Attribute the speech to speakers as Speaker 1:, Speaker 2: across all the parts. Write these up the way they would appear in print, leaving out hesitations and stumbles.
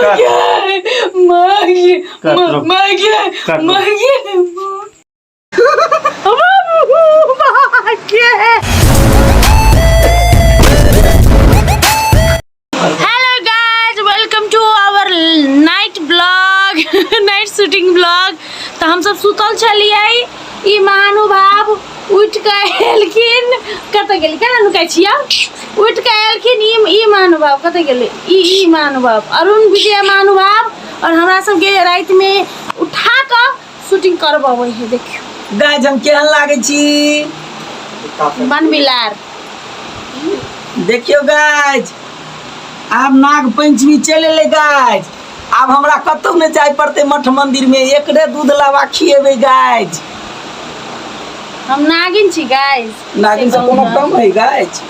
Speaker 1: Hello guys, welcome to our night blog, night shooting blog. तऽ हम सब सुतल छलियै, ई महानुभाव उठि कऽ एलखिन। कतऽ गेली? केना नुकाइ छियै? उठि कऽ एलखिन ई ई महानुभाव। कतऽ गेलै ई ई महानुभाव? अरुण विजय महानुभाव। और हमरा सबके रातिमे उठा कऽ शूटिंग करबबै है। देखियौ
Speaker 2: गाइस, हम केहन लागै छी?
Speaker 1: बनबिलार।
Speaker 2: देखियौ गाइस, आब नाग पंचमी चलि एलै। गाइस, आब हमरा कतहु नहि जाय पड़तै मठ मंदिर में, एकरे दूध लावा खिएबै गाइस।
Speaker 1: हम नागिन छी गाइस।
Speaker 2: नागिन से कोनो कम है गाइस?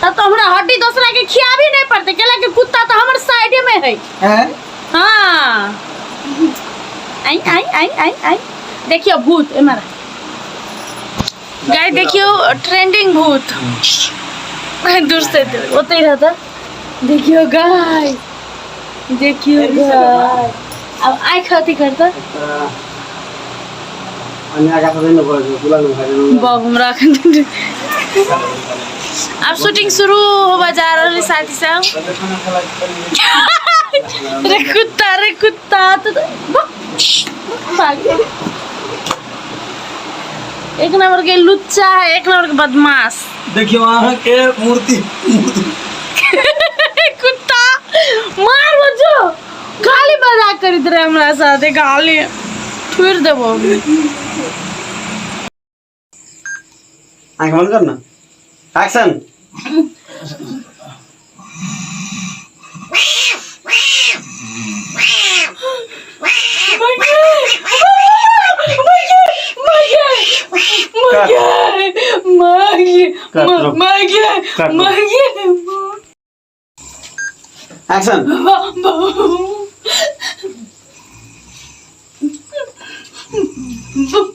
Speaker 1: तब तो हमरा हड्डी दोसरा के खियाबी नहीं पड़ते, केला के कुत्ता तो हमर साइडे में है।
Speaker 2: हैं?
Speaker 1: हाँ, आई आई आई आई आई। देखियो भूत एमर गाय, देखियो ट्रेंडिंग भूत। दूर से ओते रहता। देखियो गाय, देखियो गाय। अब आँख अथी करता। बाबू, हमरा अब शूटिंग शुरू होबा जा रहल है साथी सब। रे कुत्ता, रे कुत्ता, तो भाग। एक नंबर के लुच्चा है, एक नंबर के बदमाश।
Speaker 2: देखियो अहाँ के मूर्ति मूर्ति।
Speaker 1: कुत्ता मार बच्चो, खाली मजाक करैत रहे हमरा साथे, खाली ठुर देबो।
Speaker 3: आंख बंद कर ना, एक्शन। एक्शन।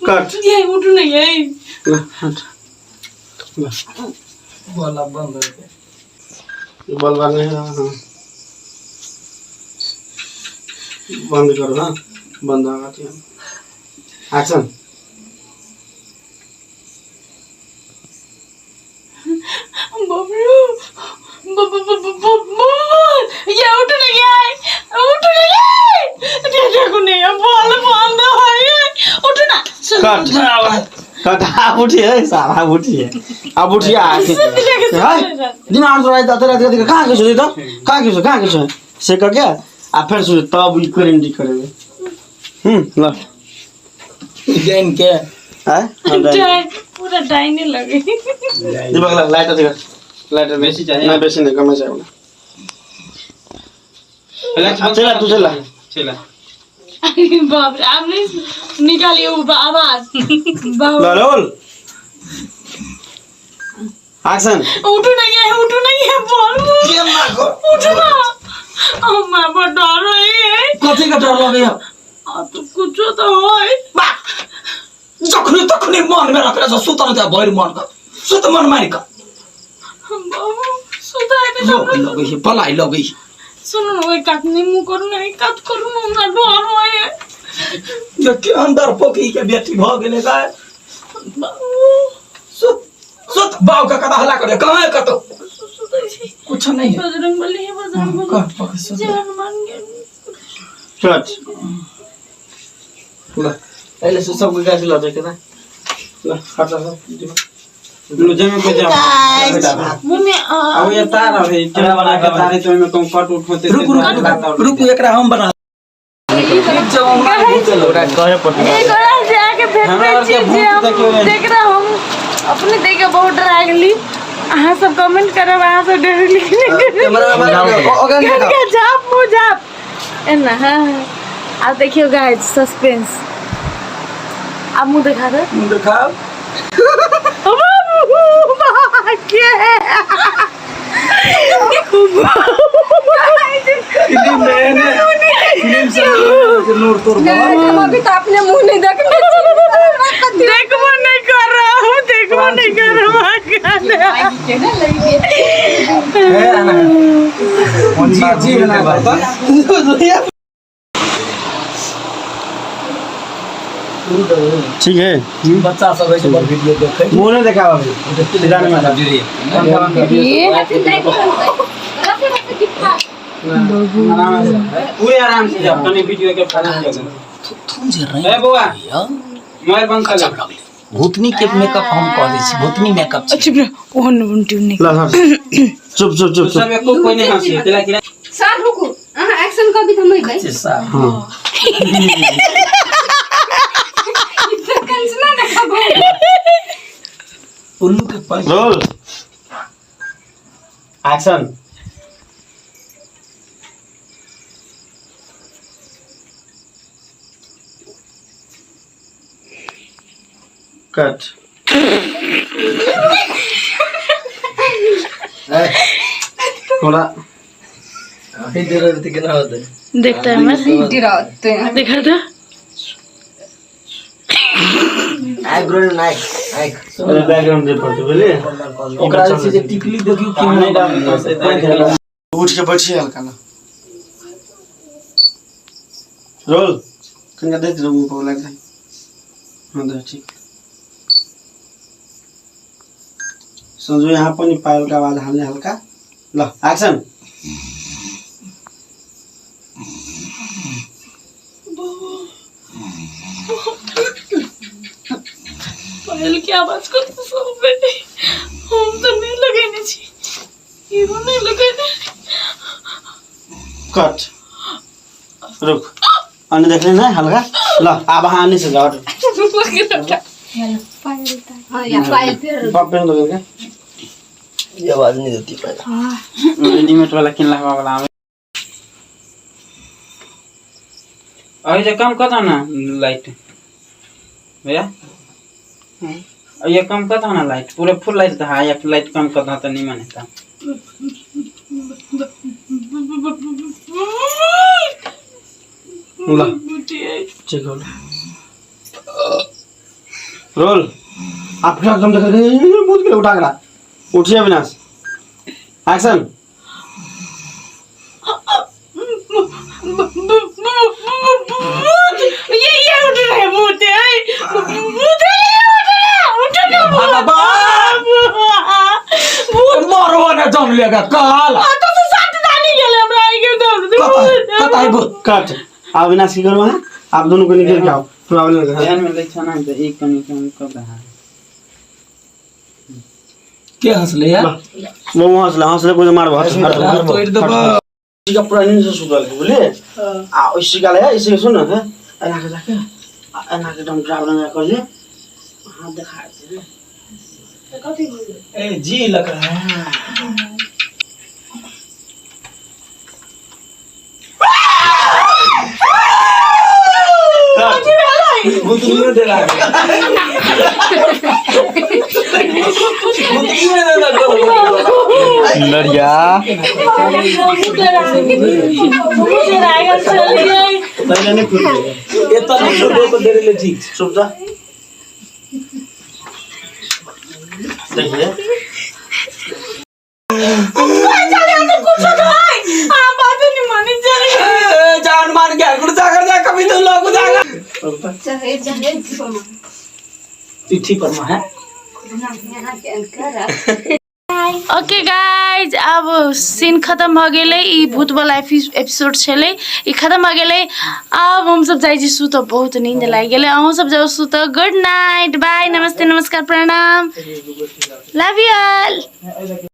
Speaker 3: कट।
Speaker 1: ये उठू नहीं है।
Speaker 2: वाला बंद हो गया।
Speaker 3: बल्ब नहीं है। हाँ, बंद करो। हाँ, बंद होगा। ठीक, एक्शन।
Speaker 1: बबलू, बबलू, ये उठ नहीं है, उठ नहीं है। देखो नहीं है, बॉल बंद है, उठ ना।
Speaker 3: कट कट। आप उठिए साहब, आप उठिए, आप उठिए। हाय, दिमाग तो रात रात रात कहाँ के छो त, कहाँ के छो, कहाँ के छो से कह के आ फेर सुन, तब ई करेंडी करेबे। ल।
Speaker 2: जैन के
Speaker 3: हैं?
Speaker 1: पूरा डाइने लगे।
Speaker 3: दीपक, ल लाइटर देख, लाइटर।
Speaker 4: बेसी चाहिए?
Speaker 3: नहीं, बेसी नहीं, कमे चाहिए। चला, तू चला।
Speaker 4: चला।
Speaker 1: बाप रे, आपने निकाली वो आवाज।
Speaker 3: ल रोल, एक्शन।
Speaker 1: उठू नहीं है, उठू नहीं है, बोल।
Speaker 2: के माको?
Speaker 1: उठू ना, अम्मा, बड़ डर रही है।
Speaker 2: कथी के डर लगैया?
Speaker 1: आ तो कुछो तो होय।
Speaker 2: बा, जखनी तखनी मन में रखले छ, सुतल दे भरि मन के, सुत मन मारि के।
Speaker 1: बाबू, सुता है।
Speaker 2: लोग लगै है, बलाई लगै है।
Speaker 1: सुनू ना, ओहि कात नहीं मुँह करू ना, एहि कात करू ना, हमरा डर होय है।
Speaker 2: जे केहन डरपोकी के बेटी भऽ गेलै गाय।
Speaker 1: बाबू।
Speaker 2: सुत सुत, बाऊ के कता हल्ला करे, कहाँ है कतौ?
Speaker 1: सुतै छी।
Speaker 2: कुछ नहीं है।
Speaker 1: बजरंग बली है, बजरंग बली।
Speaker 2: कट पकड़ सुत।
Speaker 1: जय हनुमान के।
Speaker 3: कट। ल, पहले से सबके गाछ ल जाके ना, ल हट जा सब।
Speaker 4: लो जमे को जाओ।
Speaker 1: मुँह में आ,
Speaker 4: अब ये तार है केना बना के तार है, तो ओइमे कम कट उठ होते।
Speaker 2: रुकू रुकू रुकू, एकरा हम बना।
Speaker 1: एक और जाके
Speaker 4: हमरा
Speaker 1: भेटबै
Speaker 4: आरके
Speaker 1: छी जे
Speaker 4: भूत
Speaker 1: हम
Speaker 4: देखियौ ने।
Speaker 1: देख रहा हम अपने देख के बहुत डरा गेली। अहाँ सब कमेंट करब, अहाँ सब डरली कि नहि डरली। के झाप मुँह झाप एना। हाँ, आब देखियौ गाइस, सस्पेंस। आब मुँह देखा दे।
Speaker 2: देखाओ।
Speaker 1: के
Speaker 2: फिल्म में ने फिल्म से नूर तोर।
Speaker 5: हम अभी तो अपने मुंह नहीं देखने।
Speaker 1: देखबो नहीं कर रहा हूँ, देखबो नहीं कर रहा हूँ।
Speaker 4: जी जी बना कर।
Speaker 3: ठीक है।
Speaker 2: बच्चा सब है बड़ वीडियो देखे।
Speaker 3: मुँह नहीं देखा अभी, सीधा नहीं मारा।
Speaker 4: आराम से, पूरे आराम से जाओ, तनी वीडियो के फायदा हो जाएगा।
Speaker 2: तुम जे रही
Speaker 4: ए बौआ, मोबाइल बंद कर ले।
Speaker 2: भूतनी के मेकअप हम कह दै छी, भूतनी मेकअप छै।
Speaker 1: चुप रह, ओहन उल्टी नहीं।
Speaker 3: ला सर, चुप चुप चुप
Speaker 4: सब
Speaker 3: चुप।
Speaker 4: एको कोई नहीं हंसी तेला किरा।
Speaker 5: सर रुकू, अहाँ एक्शन कभी त हम अइबै।
Speaker 2: से साहब।
Speaker 3: हाँ।
Speaker 5: कंचना ना खाबो।
Speaker 2: उल्लू के पंख।
Speaker 3: Roll action. कट। थोड़ा
Speaker 1: देखता है मैं।
Speaker 5: डराते।
Speaker 1: देखा था।
Speaker 3: बैकग्राउंड दे पड़ते बुझलिए।
Speaker 2: ओकरा जे छै जे टिकली देखियौ केना बनल।
Speaker 3: उठ के बैठिए हल्का ना। रोल कनिका दे दे मुंह पर लग जाए। हाँ दे, ठीक। संजू यहाँ पर पायल का आवाज हालने हल्का। ल एक्शन।
Speaker 1: पायल के आवाज को तो सब बेटे हम तो नहीं लगेने छी, इहो नहीं लगेने।
Speaker 3: कट, रुक, अन्य देख लेना हल्का। ल अब हाँ अन्य से जाओ।
Speaker 5: हाँ या पायल फिर।
Speaker 3: बाप पेन दो क्या?
Speaker 2: ये आवाज नहीं देती पहले।
Speaker 4: रेडीमेड वाला किन लहवा वाला आवे। अभी जे कम कर दो ना लाइट भैया, ये कम कर दो ना लाइट, पूरे फुल लाइट था या लाइट कम कर दो तो नहीं माने था।
Speaker 3: ल ठीक हो। रोल आप फिर एकदम देख भूत के उठा करा उठिए अविनाश। एक्शन।
Speaker 1: ये उठ रहे भूत है, भूत है, ये उठ रहे, उठो ना भूत। भूत
Speaker 2: मरबो ना जम लेगा काल।
Speaker 1: तो से साथ दानी गेले हमरा आई के दम।
Speaker 2: कत है भूत?
Speaker 3: कट। अविनाश की करो है, आप दोनों को निकल के आओ प्रॉब्लम है।
Speaker 4: ध्यान में ले छना तो एक कनी कम कर रहा है।
Speaker 2: के हंसले यार?
Speaker 3: वो हंसले हंसले कोई मार हंस।
Speaker 2: तोड़ देबो।
Speaker 3: का पूरा नींद से सुतल है बुझलिए। आ उसी का है इसे सुन है एना के जाके एना के एकदम ड्राइवर ना कर ले हाथ दिखा दे।
Speaker 2: ए जी लग रहा है। भूतनी दे रहा है, भूतनी में दे रहा।
Speaker 3: लड़िया पहले नहीं खुल
Speaker 2: ये तो नहीं छोड़ो को दे ले ठीक।
Speaker 3: चुप जा। देखिए
Speaker 2: जान मान के गुड़ जाकर जा कभी तो लोग जाकर
Speaker 5: चाहे चाहे
Speaker 2: चिट्ठी पर में है।
Speaker 1: ओके गाइज, अब सीन खत्म भ गेलै। ई भूत वाला एपिसोड छलै, ई खत्म भ गेलै। आब हम सब जाइ छी सुतऽ, बहुत नींद लागि गेलै। अहूँ सब जाउ सुतऽ। गुड नाइट, बाय, नमस्ते, नमस्कार, प्रणाम, लव you all.